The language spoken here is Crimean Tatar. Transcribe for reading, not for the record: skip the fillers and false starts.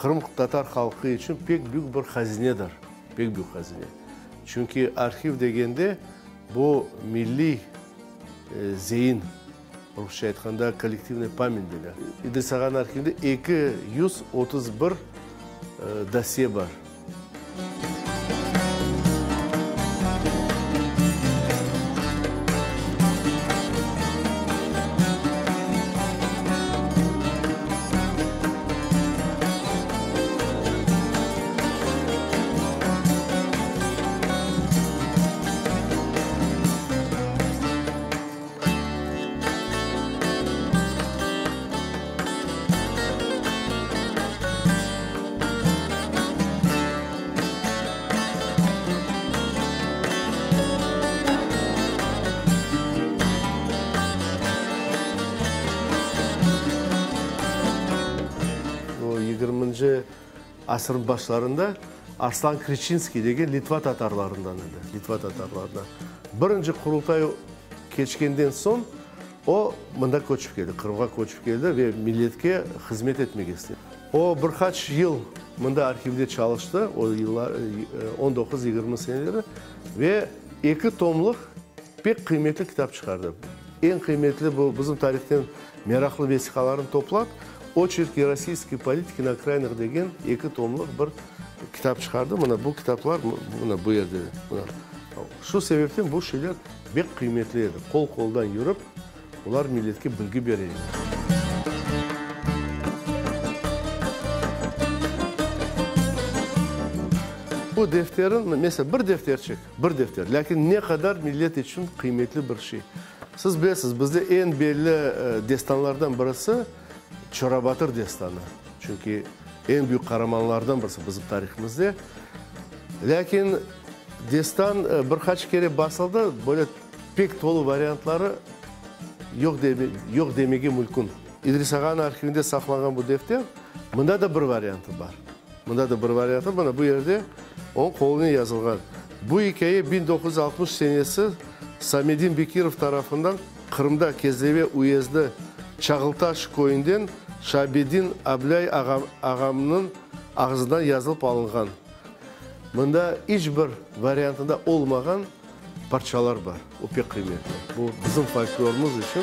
Qırımtatar halqı içün pek büyük bir hazinedir, pek büyük hazine. Çünki arhiv degende, bu milliy zein, rusça aytqanda, kollektivnaya pamyat deyler. İdris ağanıñ arhivinde 231 dosye bar. O yigirminci asırnıñ başlarında Arslan Kriçinskiy degen litva tatarlarından edi, litva tatarlarından. Birinci Qurultay keçkenden soñ o, mında köçip keldi, Qırımğa köçip keldi ve milletke hızmet etmege istedi. O, bir qaç yıl mında arhivde çalıştı, o yıllar, on doquz, yigirmi seneleri, ve eki tomlıq pek qıymetli kitap çıqardı. Eñ qıymetli bu, bizim tarihten meraqlı vesiqalarnı toplap, Oçerki rossiyskoy politiki na okrainah degen eki tomlıq bir kitap çıqardı. Mına bu kitaplar mına bu yerde. Mına. Şu sebepten bu şeyler bek qıymetli edi. Qol-qoldan yürip, olar milletke bilgi bere edi. Bu defterin, mesela, bir defterçik, bir defter, lâkin ne qadar millet içün qıymetli bir şey. Siz bilesiz, bizde eñ belli destanlardan birisi Çorabatır destanı. Çünki eñ büyük qaramanlardan birisi bizim tarihimizde. Lâkin destan bir qaç kere basıldı, böyle pek tolu variantları yoq yoq demege mümkün. İdris ağanıñ arhivinde saqlanğan bu defter, mında da bir variantı bar. Mında da bir variantı, mına bu yerde onıñ qolunen yazılğan. Bu ikâye 1960 senesi Samedin Bekirov tarafından Qırımda Kezleve uyezdi Çağıltaş köyünden Şabedin Ablây ağamnıñ ağzından yazılıp alınğan. Mında iç bir variantında olmağan parçalar bar. O pek qıymetli. Bu bizim folklorımız içün.